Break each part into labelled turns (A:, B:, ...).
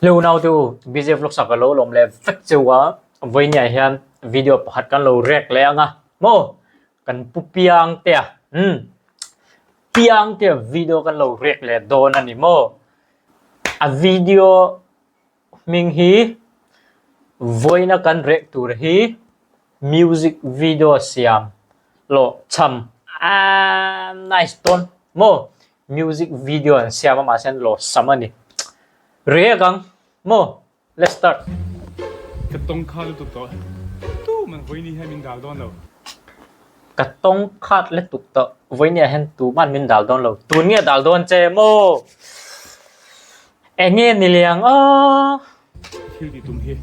A: Hlo naute u, BJ Vlogs ah ka lo lawm leh vek cheu a, vawinia hian video pakhat kan lo rek leh ang a, maw kan pu Piangtea umm Piangtea video kan lo rek leh dawn a ni maw, a video hming hi vawiina kan rek tur hi music video siam lawh cham aaa nice dawn maw. Music video an siam a mahse an lo sam a ni. React ang maw? Let's start.
B: Ka tawng khat lutuk tawh. Tuman vawiini hian min dal dawn lo.
A: Ka tawng khat lutuk tawh. Vawiini ah hian tuman min dal dawn lo. Tun nge dal dawn che maw? Enge ni liang aw?
B: Thil tih tum hi.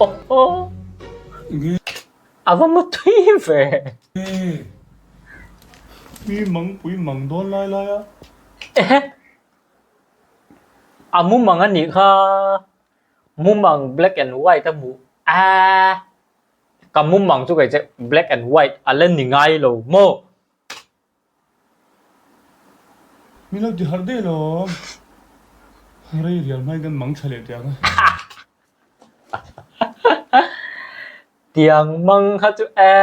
A: Oho. A va mu tui ve.
B: Mi mang pui mang dawn lai lai a.
A: Ehe. A mu mang a nih kha. Mumang black and white a hmuh a. Ka mumang chu kei che black and white a la ni ngai lo maw?
B: Min lo ti harh daih lo. Rei rial hmain kan mang tha leh teh ang a.
A: Tiang mang kha chu e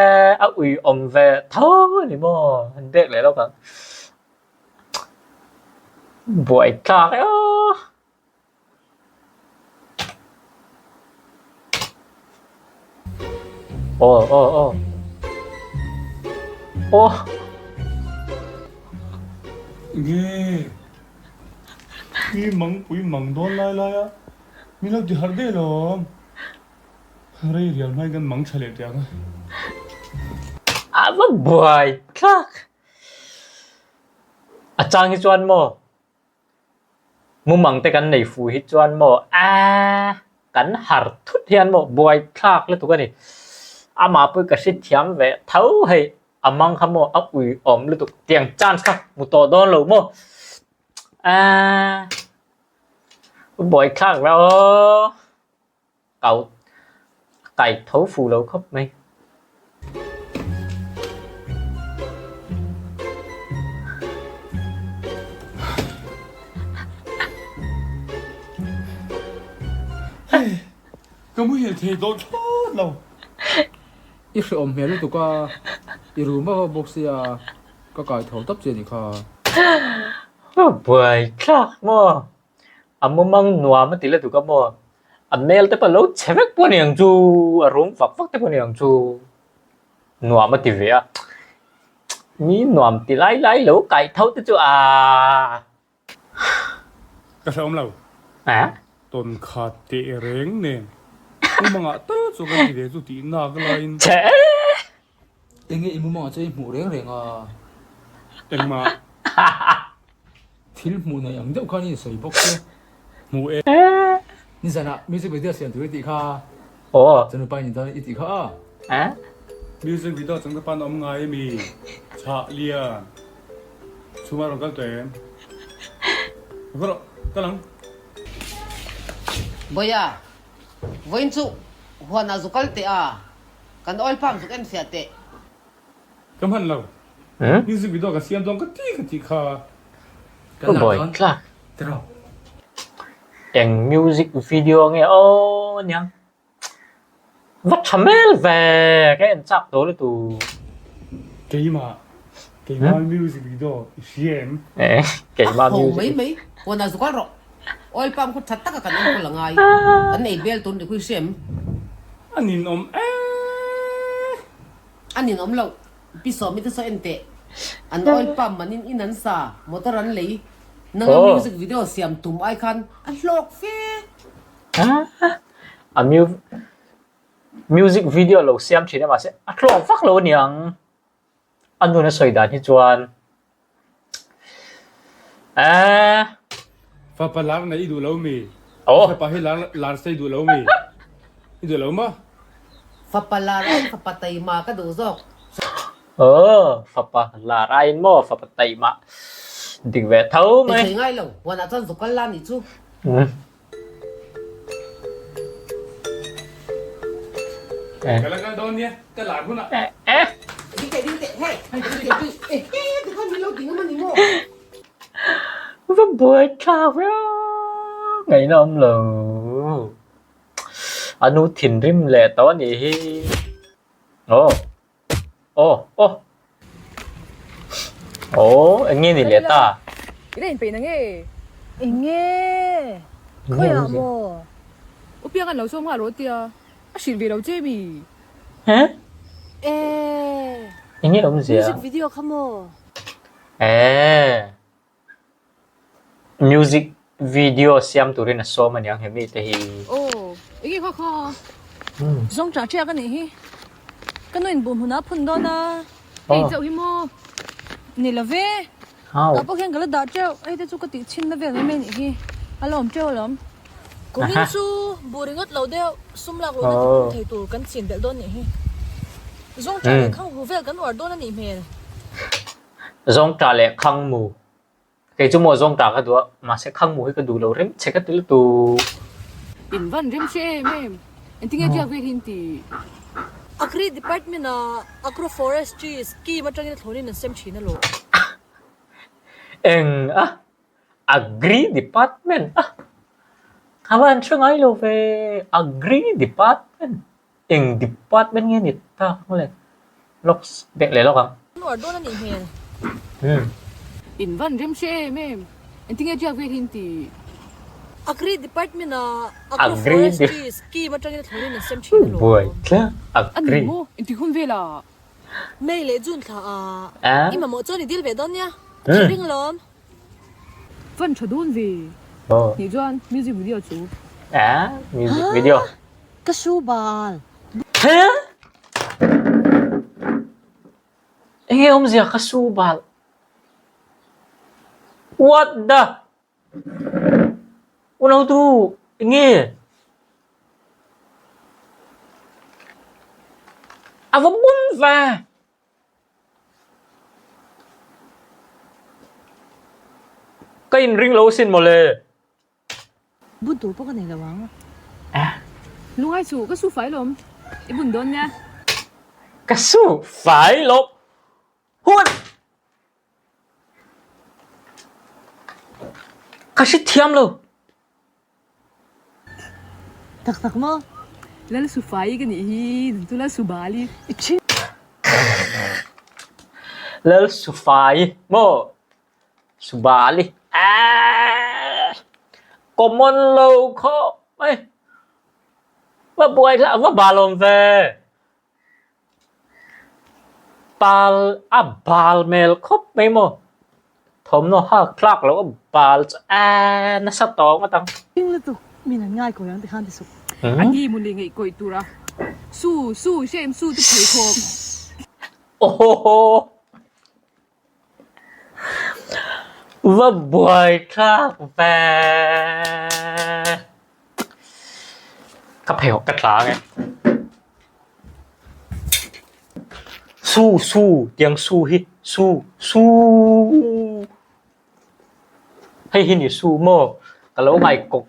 A: a ui awm ve tho a ni maw? An bek leh lawk ang. Buai tlak e aw. Aw aw aw aw
B: Nge mi mang pui mang dawn lai lai a min lo ti harh daih lo rei rial hmain kan mang tha leh teh ang a.
A: A va buai tlak a chang hi chuan maw Mumang te kan nei fu hi chuan maw aaa kan har thut hian maw buai thlak lutuk a ni. Amah pawh ka hre thiam ve tho hei a mang kha maw a ui awm lutuk tiang chance kha hmu tawh dawn lo maw aaa buai thlak ve aw. Kau kai tho fu lo khawp mai.
B: Hei, ka muhil thei tawh thlawt lo.
C: I hreawm hmel lutuk a, i rum a bawk sia, ka kai tho tawp che ni kha.
A: Buai thlak maw? A mumang nuam a ti lutuk a maw? A hmel te pawh a lo chhe vek pawh a ni ang chu, a rum fak fak te pawh a ni ang chu. Nuam a ti ve a, mi nuam ti lai lai lo kaih tho te chu aaa.
B: Ka hrehawm lo.
A: A?
B: Tawn khat teh reng nen mumangah tal chu kan ti ve chu tih nak laiin.
A: Chhe!
C: Enge i mumangah chuan i hmuh reng reng a?
B: Engmah.
C: Thil hmuh nei ang deuh khan i insawi bawk che.
B: Hmu e.
C: Nizanah music video siam tur i tih kha.
A: Aw.
C: Chanu pa in dawn i tih kha a.
A: A?
B: Music video changte pan awm ngai ami? Chhah Lian. Chhuma rawn kal tawh em? Ka rawh, kal ang.
D: Bawia, vawiin chu huanah zu kal teh a, kan oil pump zuk en fiah teh.
B: Ka hman lo. Music video ka siam dawn ka ti ka tih kha.
C: Kan lar dawn tiraw.
A: Eng music video nge aw niang. Va tha mel ve ka en chak tawh lutuk.
B: Keimah keimah music video i hria em?
A: Keimah
D: A ho
A: music.
D: mai mai huanah zuk al rawh. Oil pump khu tha taka kan enkawl a ngai. Kan ei bel tur ni khu i hria em?
B: A ninawm ee.
D: A ninawm loh. Pi Sawmi te saw en teh. An oil pump man in in an sa, motor an lei. Nanga music video siam tum ai khan a hlawk fe.
A: A music video lo siam thin a mahse a hlawk vak lo aniang. A nun a sawi dan hi chuan eh.
B: Fapa lar nei i duh lo mi?
A: Aw.
B: Fapa hi lar lar sei duh lo mi? I duh lo maw?
D: Fapa lar aiin fapa taima ka duh zawk.
A: Aw, fapa lar aiin maw fapa taima dik ve tho mai.
D: Thei ngai lo, huanah chuan zuk kal la nih chu.
B: Ka la kal dawn nia, ka lar hunah.
A: Eh.
D: Ding teh, ding teh, hei, ding teh, eh, tikhan min lo ding a mi.
A: Va buai thlak viau ngaihna awm lo. A nu thinrim leh tawh a nih hi. Aw aw aw aw eng nge ni leh ta?
E: I la inpeih na nge?
F: Eng nge? Khawiah maw?
E: U Piang an lo sawm nghal rawh tia a hrilh ve lo che mi?
A: He?
F: Ee.
A: Enge awmzia?
F: Music video kha maw?
A: Ee. Music video siam turin a sawm aniang he mite hi.
E: Aw, enge kha kha?
F: Zawng ṭah ṭiak a nih hi. Ka nu in buh hmunah a phun dawn a.
E: Hei chauh hi maw?
F: Ni lo ve.
A: How?
F: Tah pawh khian ka la dah teuh, hei te chu ka tih chhin na vel mai mai nih hi, a la awm teuh alawm. Kumin chu buh ringawt lo deuh, sum lak lohna ti pung thei tur kan chin belh dawn nih hi. Zawngṭah leh khang hu vel kan uar dawn a nih hmel.
A: Zawngṭah leh khang mu. Kei chu maw zawngṭah ka duh a, mahse khang mu hi ka duh lo rem che ka ti lutuk.
E: In van rem hre em em, engtinge biak vel hi in ti?
F: Agri Department ah Agro Forestry Scheme atangin a thlawnin an sem thin alawm.
A: Eng a? Agri Department a? A van hre ngai lo ve, Agri Department? Eng department nge ni tak ang le? Lawks bek leh lawk ang.
F: An uar dawn a nih hmel.
A: Umm.
E: In van rem hre em em. Engtinge biak vel hi in ti?
F: Agri department ah Agro Forestry scheme atangin a thlawnin an sem thin alawm.
A: Buai thleng
E: A ni
A: Agri.
E: maw? Engtik hun velah?
F: May leh June thla ah i mamawh chuan i dil ve dawn nia. A thei ring alawm.
E: Van tha dawn ve. Nih chuan music video chu.
A: Music video.
F: Ka su bal.
A: He? Enge awmzia ka su bal? What the? Unautu enge? A va bun ve. Ka inring lo asin mawle.
F: Bun tur pawh ka nei lo ang.
E: Lungai chu ka su fai lawm. I bun dawn nia.
A: Ka su fai lawm. Hun! Ka hre thiam lo.
F: Tak tak maw?
E: Lal su fai ka nih hi, nang chu Lal su bal i.
A: Lal su fai maw? Su bal i. Aaa! Common lo khawp mai. Va buai hlah, va bal awm ve. Pal a bal hmel khawp mai maw thawmhnaw hak tlak loh a bal chu aa nasa tawng a tang.
F: Ring lutuk min an ngai kawi ang tikhan ti suh.
E: A ni maw le ngaih kawih tura su su hrem su chu pheikhawk.
A: Aww va buai thlak ve ka pheikhawk ka tla ang e su su tiang su hi su su hei hi ni su maw ka lo ngai kawk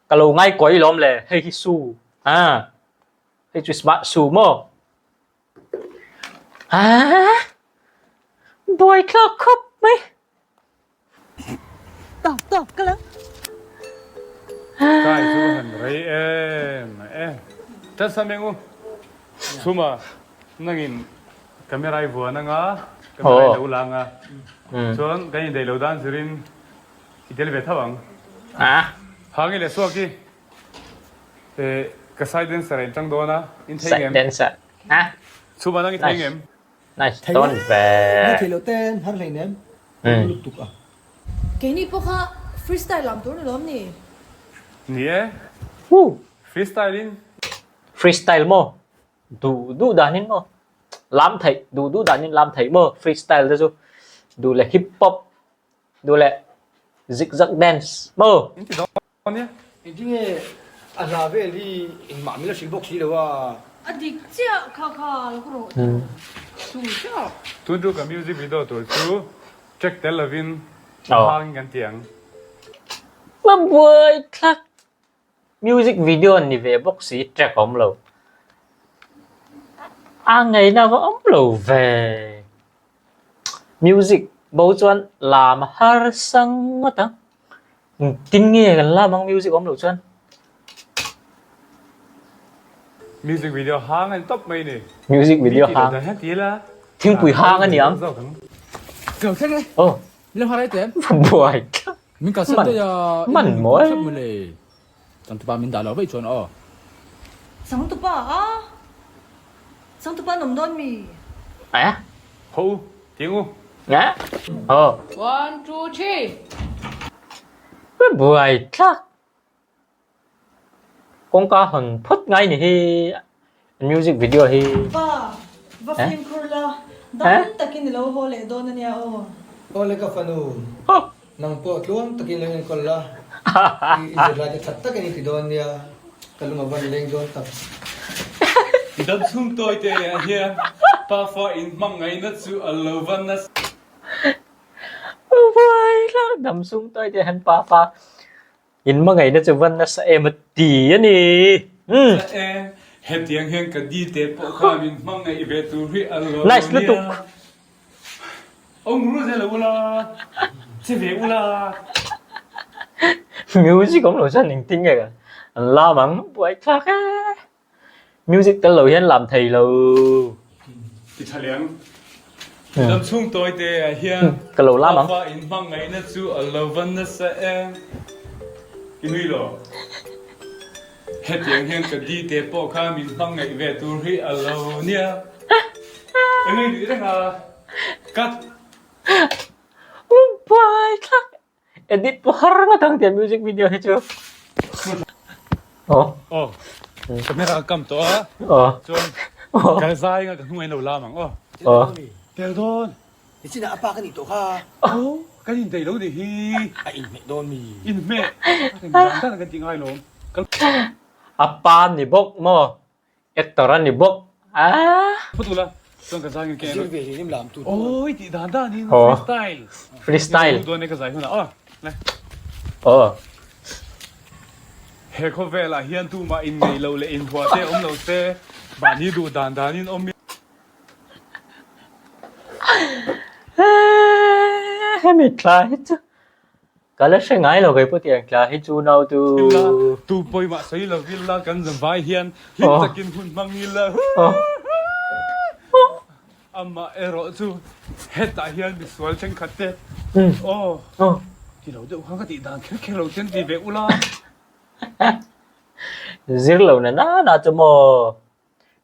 A: ka lo ngai kawi lawm le hei hi su a hei chu smart su maw. Aa buaithlak khawp mai.
F: Tawp tawp ka lo.
B: Kai chu han rei em e. Tan sam eng u. Chhuma nangin camera i vuan anga camera i lo lang a. Chuan kan indaih lo dan zirin i tel ve tho ang. Hangi leh suak hi Ka side dancer a inṭang dawn a, in thei ngem?
A: Side dancer a?
B: Chhuma nang i thei ngem?
A: Nice dawn ve.
G: Ni thei lo ten har hlei nem awm lutuk a.
F: Keini pawh kha freestyle lam tur ni lawm ni?
B: Ni e. Freestyle in.
A: Freestyle maw? Duh duh danin maw? Lam theih, duh duh danin lam theih maw? Freestyle te chu duh leh hip hop, duh leh zigzag dance maw?
B: In ti dawn nia.
G: Engtinge a hla vel hi engmah min la hrilh bawk si lo a.
F: A dik chiah kha kha lo ka rawh
E: Chu chiah.
B: Tun chu ka music video tur chu track tel lovin a hangin kan ti ang.
A: Ma buai thlak. Music video ni ve bawk si track a awm lo. A ngaihna va awm lo ve. Music. Bo chuan lam a harsa ngawt ang. Engtin nge kan lam ang music awm loh chuan.
B: Music video hang a ni tawp mai ni.
A: Music video hang. Thingpui hang a ni ang.
C: Ka thleng e.
A: Oh.
C: Min lo harai teh.
A: Buai tlat.
C: Min kalsan daih a.
A: Man mawi.
C: Changtupa min dah lo vaih chuan aw.
F: Changtupa a? Changtupa an awm dawn mi?
A: Eh?
B: Ho u, tiang u.
A: Eh? Aw.
E: One, two, three.
A: Buai thlak. Kawngka hawn phawt ngai ni hi music video hi.
F: Pa, va fimkhur la, dam takin i lo haw leh dawn a nia aw.
G: Awle ka fanu, nang pawh tluang takin lo enkawl la, i zirlai te that takin i ti dawn nia, ka lung a van leng dawn tak.
B: Dam chhung tawi te ah hian pafa in hmangaihna chu a lo va nasa.
A: Dam chhung tawi te ah hian pafa In hmangaihna chu van nasa em a ti a ni. Umm.
B: E, hetiang hian ka di te pawh kha min hmangaih ve tur hi a lo nia.
A: Nice lutuk.
B: Awm ru zel lo ula, che ve ula.
A: Music awm lo chuan engtin nge an lam ang buaithlak e. Music tel lo hian lam thei lo.
B: Ti tha liang. Lam chhung tawi te ah hian
A: Ka lo lam ang.
B: Pafa in hmangaihna chu a lo va nasa em. I nui lo. Hetiang hian ka di te pawh kha min hmangaih ve tur hi a lo nia. Eng ngai nuih reng a. Cut.
A: Buai thlak. Edit pawh har ngawt ang tia music video hi chu. Aw.
B: Aw. Camera ka kam tawh a.
A: Aw.
B: Chuan ka zai anga ka hnung a in lo lam ang aw.
A: Aw.
B: Tel dawn.
G: Nichinah a pa ka nih tawh kha.
B: Aw. Kan indaih lo nih hi.
G: A inhmeh dawn mi.
B: Inhmeh. Dan dan kan ti ngai lawm.
A: A pa ni bawk maw? Actor a ni bawk a.
B: Phawt ula chuan ka zai nge
G: Zir ve hlihlim lam tur
B: Awi tih dan dan in freestyle.
A: Freestyle.
B: Dawn e ka zai hunah aw. Le.
A: Aw.
B: He khawvelah hian tumah in ngei lo leh in hua te awm lo se mahni duh dan dan in awm
A: Hemi thla hi chu Ka la hre ngai lo kei pawh tiang tla hi chu nau tu.
B: Ila tu pawimah sawi lo ila kan zavai hian hlim takin hun hmang ila amah erawh chu hetah hian misual thenkhat te aw ti lo deuh kha ka tih dan kher kher lo ten ti ve ula.
A: Zir lo na na na chu maw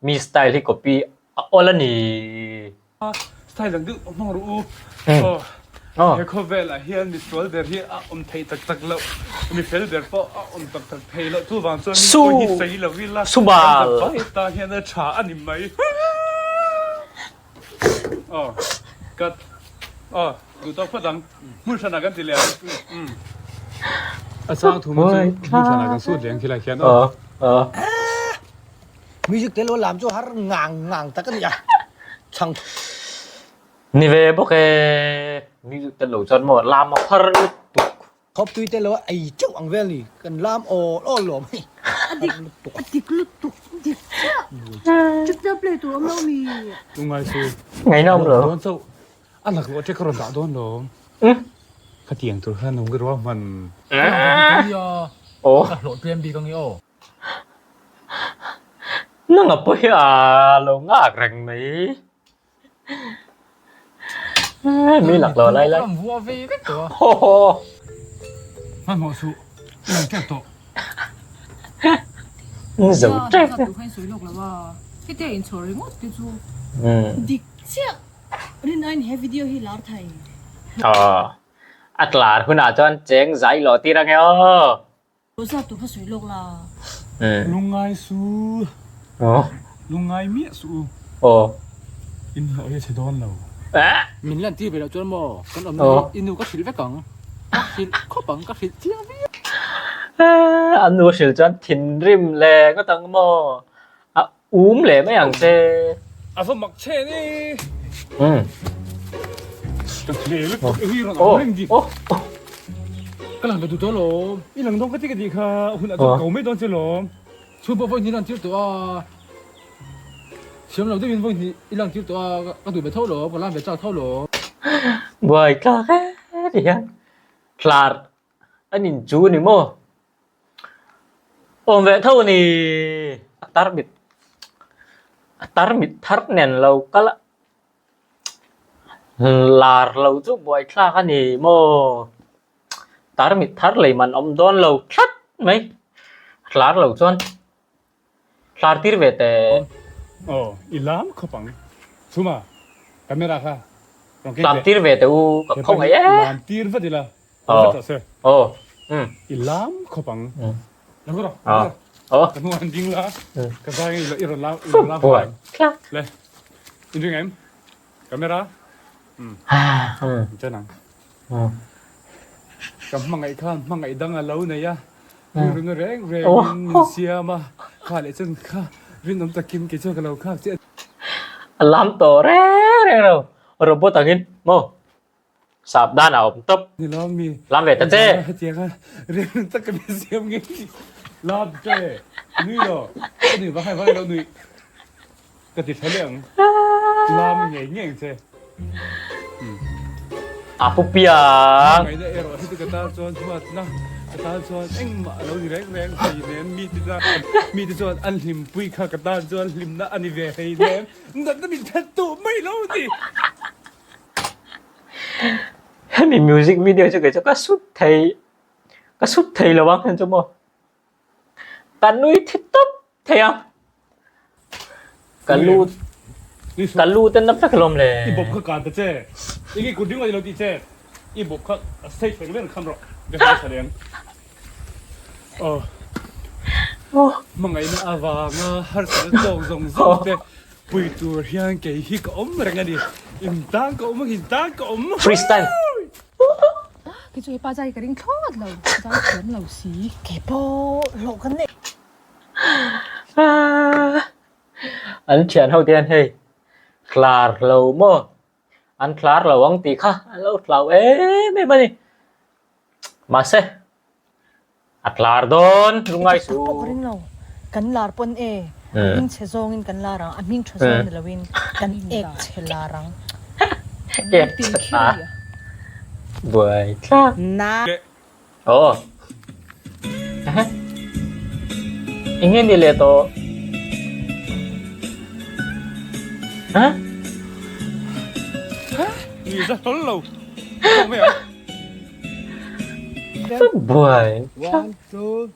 A: Mi style hi copy a awl a ni.
B: Style dang deuh hmang rawh u. Aw. He khawvelah hian mi sual ber hi a awm thei tak tak loh. Mi fel ber pawh a awm tak tak thei loh. Chuvang chuan mi pawh hi sawi lo ila kan zavai tan hian a tha a ni mai. Aw. Cut. Aw. Duh tawk phawt ang. Hmun hranah kan ti leh ang. A chang thum chu hmun hranah kan sut leh ang khilai khian aw.
A: Aw.
G: Music tel lo lam chu har ngang ngang tak a ni a, chhang
A: Ni ve bawk e, music tel lo chuan maw lam a har lutuk.
G: Khawp tui tel lo a ei teuh ang vel ni, kan lam awl awl lo mai.
F: A dik, a dik lutuk, dik chiah. Chapter play tur awm lo mi.
B: Tungai chu.
A: Ngaihna awm lo.
B: Dawn chauh. A laklawh che ka rawn dah dawn lo. Khatiang tur khan awm ka ruahman.
A: Aw.
C: Ka hlawh tlem bik ange aw.
A: Nanga pawh hi a lo nghak reng mai. Mi lak lo lai lai. Ho ho.
B: Hmanhmawh suh. I lang tep tawh.
A: Zo tep.
F: Dik chiah. Rin aiin he video hi lar thei.
A: A tlar hunah chuan cheng zai lawh tir ange aw.
F: Rosa tu kha sawi lawk la.
B: Lungngai su. Lungngai miah su u. In hlawh hi a chhe dawn lo.
C: Min lan tir ve loh chuan maw kan awmna hi i nu ka hrilh vek ang. Ka hrilh khawp ang ka hrilh chiang viau.
A: A nu hrilh chuan thinrim leh ngawt ang maw. A um leh mai ang che.
B: A va mak che ni. Ka hle lutuk i rawn ang reng di. Ka lang ve duh tawh lawm. I lang dawn ka ti ka tih kha hun a chuan ko mai dawn che lawm.
C: Chhung pawh vawi hnih lang tir tawh a. Thiam lo deuhin vawi hnih i lang tir tawh a ka duh ve tho lawm ka lam ve chak tho lawm.
A: Buai tlak e ti hian tlar an in chu ni maw? Awm ve tho a ni. A tarmit a tarmit thar nen lo kal a lar lo chu buai thlak a ni maw? Tarmit thar lei man awm dawn lo tlat mai. Tlar lo chuan Tlar tir ve teh.
B: Aw i lam khawp ang. Chhuma camera kha rawn keng
A: Lam
B: teh.
A: tir ve teh u ka khaw ngaih e.
B: Lam tir vat ila awm vat rawh se.
A: Aw umm.
B: I lam khawp ang. Lo rawh
A: Aw aw.
B: Ka hnungah an ding la ka zai nge i rawn lam i rawn lam
A: Buai.
B: Le in ring em camera umm chen ang. Ka hmangaih khan hmangaih dang a lo nei a. Rilruna reng rengin min siam a, kha leh chuan kha rinawm takin kei chuan ka lo nghak che a.
A: A lam tawh reng reng lo, robot angin maw sap dan a awm tawp.
B: Ni lo mi.
A: Lam ve ta che.
B: Hetiang a rilru taka min siam ngei chi. Lam che, nui lo, ka nui vang vang lo nui. Ka ti tha leh ang. Lam ngei ngei ang che.
A: A pu piang.
B: Ngaihna erawh hi chu ka tan chuan huatna ka tan chuan engmah a lo ni reng reng hei nen mi te chuan mi te chuan an hlimpui kha ka tan chuan hlimna a ni ve hei nen natna min that duh mai lo ni.
A: Hemi music video chu kei chu ka sut thei ka sut thei lo ang chu maw. Ka nui thi tawp thei a. Ka lu ka lu te na vek alawm le.
B: I bawp kha kan ta che. I nge kut ding lo ti che. I bawp kha a stage fek vel kham rawh. Ka hre tha leng. Oh. Hmangaihna avanga harsatna tawk zawng zawng te pui tur hian kei hi ka awm reng a ni. In tan ka awm a, in tan ka awm.
A: Freestyle.
E: Kei chu hepa zai ka ring thlawt lo, zai thiam lo si.
F: Kei pawh hlawh kan nei.
A: An thian ho te hian hei tlar lo maw an tlar lo ang tih kha an lo hlau em em a ni. Mahse A tlar dawn lungai
F: Tak pawh ka
A: su.
F: ring lo. Kan lar pawn e, a hming chhe zawngin kan lar ang, a hming tha zawng ni loin kan ek chhe lar ang.
A: Ek chhe lar. Buai thlak.
D: Na.
A: Aw. Enge ni leh tawh? Ha?
B: Ni za hlawl lo. Kawng mai ang.
A: Buai.
G: One, two,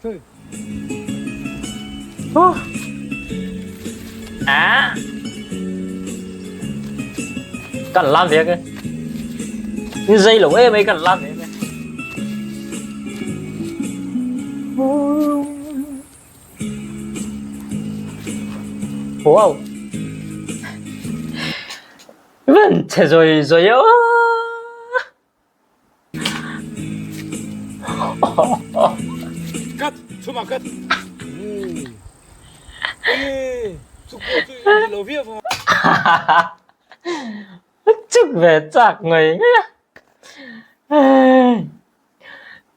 G: three.
A: Oh. Ah. Kan lam ve ke. Ni zai lo em ai kan lam ve ke. Wow. Vẫn che rồi rồi ô.
B: Cut! Chhuma cut! Enge chuk pawh chu i ni lo viau vang a.
A: Chuk ve chak ngei ngei a.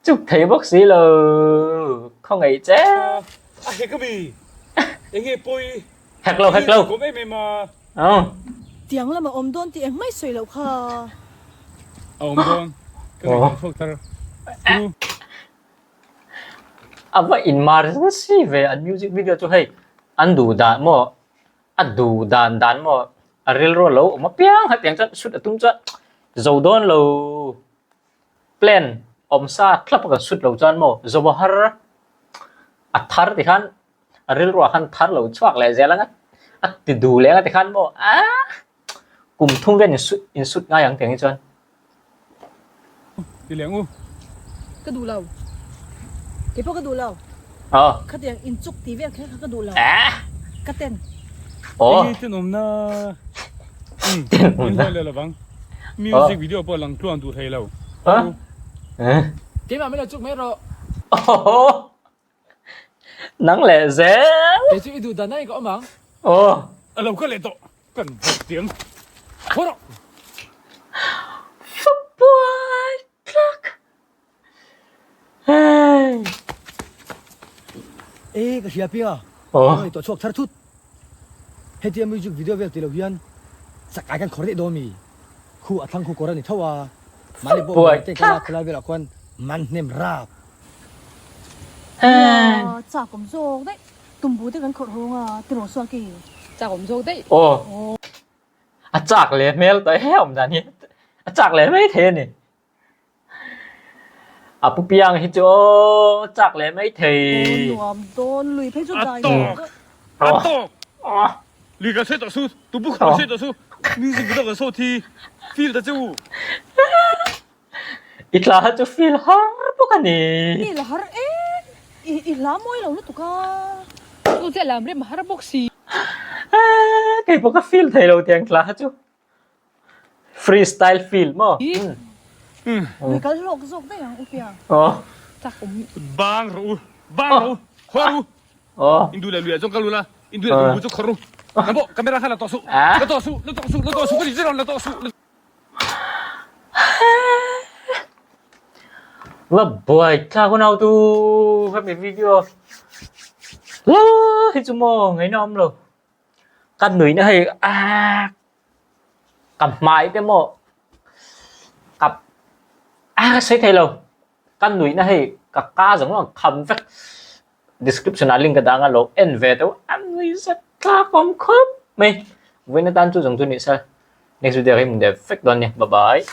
A: Chuk thei bawk si lo. Khawngaih che.
B: A hek a mi. Enge pawi.
A: Hek lo hek lo.
B: Kawm em em a.
A: Aw.
F: Tiang lama awm dawn tih engmai sawi loh kha.
B: A awm dawn. Ka ngaihtuah chhuak thar. Pu.
A: A va emergency ve an music video chu hei an duh dan maw a duh dan dan maw a rilru a lo awm apiang hetiang chuan shoot a tum chuan zo dawn lo. Plan awm sa thlap a kan shoot lo chuan maw zo a har a thar ti khan a rilruah khan thar lo chhuak leh zel ang a, a ti duh leh ang a ti khan maw aah kum thum vel in in shoot ngai ang tiang hi chuan.
B: Ti leh ang u.
F: Ka duh lo. Kei pawh ka duh lo.
A: Aw.
F: Khatiang in chuk tih vel kher kha ka duh lo.
A: Aah.
F: Ka ten.
A: Aw.
B: Enge tenawmna in hawi leh lovang. Music video pawh lang tluang duh hlei lo.
A: Aw.
C: Keimah min lo chuk mai rawh.
A: Aw. Nang leh zel.
C: Kei chu i duh dan daih ka awm ang.
A: Aw.
B: A lo kal leh tawh. Kan vawk tiang. Haw rawh.
A: Fabuai tlak. Hei.
G: E ka hria pia.
A: Aw.
G: Ka ngaihtuah chhuak thar thut. Hetia music video vel ti lo hian chakai kan khawr daih dawn mi. Khu a thlang khu kawr a ni tho a, mahni pawh buai te kala khulai velah khuan man hnem rap.
F: Nia, chak awm zawk daih. Tumbu te kan khawrh hawng a, tiraw sual kei.
E: Chak awm zawk daih.
A: Aw. A chak leh hmel tawh he awm dan hi. A chak leh mai thei a ni. A pu piang hi chu aw chak leh mai thei.
F: Aw nuam dawn lui phei chu dai
B: A tawk! A tawk! Lui kan sawi tawh su, tubu kan sawi tawh su, music video kan sawi thi, feel ta che u.
A: I tla kha chu feel har bawk a ni.
F: Feel har em, i hla mawi lo lutuk a.
E: Chu chiah lam rem har bawk si.
A: Kei pawh ka feel thei lo tiang tla kha chu. Free style feel maw?
F: Lui kal hlawk zawk daih ang u Piang.
E: Chak awm.
B: Bang rawh u, bang rawh u, khaw rawh u. Indu leh luiah chuan kal ula, indu leh tumbu chu khawrh u. Nang pawh camera kha la tawh suh, la tawh suh, la tawh suh, la tawh suh ka ti zir a, la tawh suh.
A: Va buai thlak unau tu hemi video la hi chu maw ngaihna awm lo. Ka nuihna hei aaa ka hmai te maw ka aa ka sawi thei lo ka nuihna hei ka ka zawng zawng kham vek description ah link ka dang a lo en ve teuh a nui zet tlak awm khawp mai vawiin atan chu zawng chu ni se next video hi min deh vek dawn nia bye bye.